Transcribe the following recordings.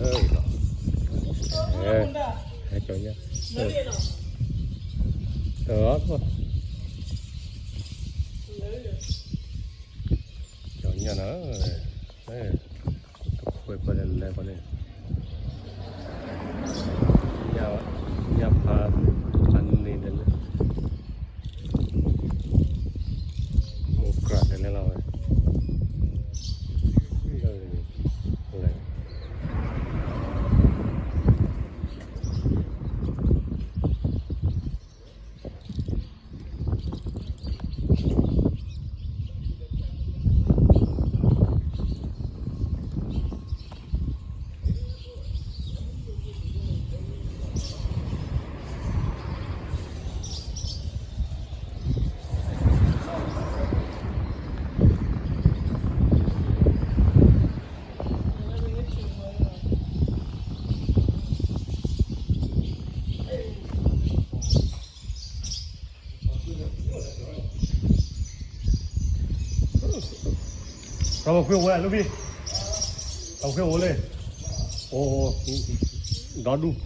လၢလီၤ, ဟဲကၠီညါ, တၢ်, ကၠီညါနီၤ, တခွဲပှၤလဲၤလဲၤပှၤန့ၣ်, ညၣ်ဖး, ဖးန့ၣ်ဒ်လဲၣ်, မိၢ်ကြၢးလဲၤလဲၤလီၤဝဲ, လဲၤ ရၣ်မခွ့အိၣ်ဝဲလၢဘံ, ရၣ်မခွ့အိၣ်လၢ, အိၣ်, ဒီဒူၣ်,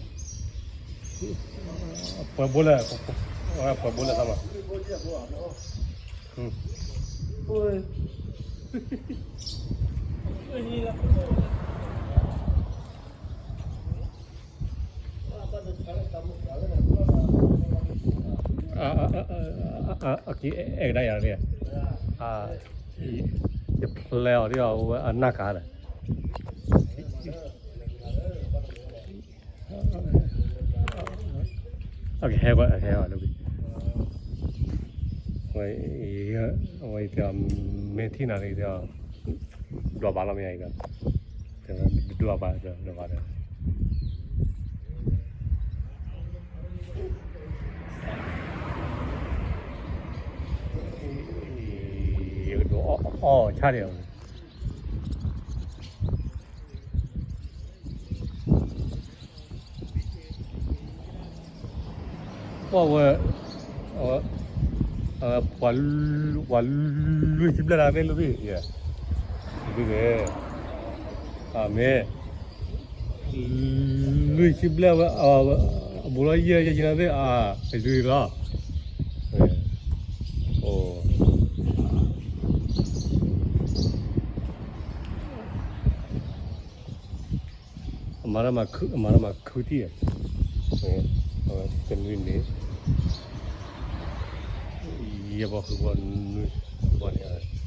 ပှဲၤဘိလဲၣ်, ပှဲၤဘိလဲၣ်သးမး, အဲၣ်ကဒါယၤန့ၣ်, ယဖျဲးအီၤဒ်အဝဲအနၢ်ကၤဒီး, အကဟဲ, အကဟဲလၢ, ဝဲ, ဝဲ, မ့ၢ်ထံၣ်နၤန့ၣ်, ဒွးဘၣ်လီၤမ့ၢ်ယၤ, ဒွးဘၣ်, ဒွးဘၣ်ဒီး ယကဒိးအီၣ်ဆၣ်န့ၣ်, ပှၤဝဲ, ပှၤလွံၢ်ဆံဘျဲၣ်လၢမ့ၢ်လၢဘံ, မ့ၢ်, လွံၢ်ဆံဘျဲၣ်ဝဲ, အဘူးလီၤယဲၢ်ယဲၢ်နသ့ၣ်, အလွံၢ်လီၤ, အမၤတၢ်မၤခု, အမၤတၢ်မၤခုထံၣ်, တနွံန့ၣ်, ယဲၢ်ဘီဃုဘီနွံဘီန့ၣ်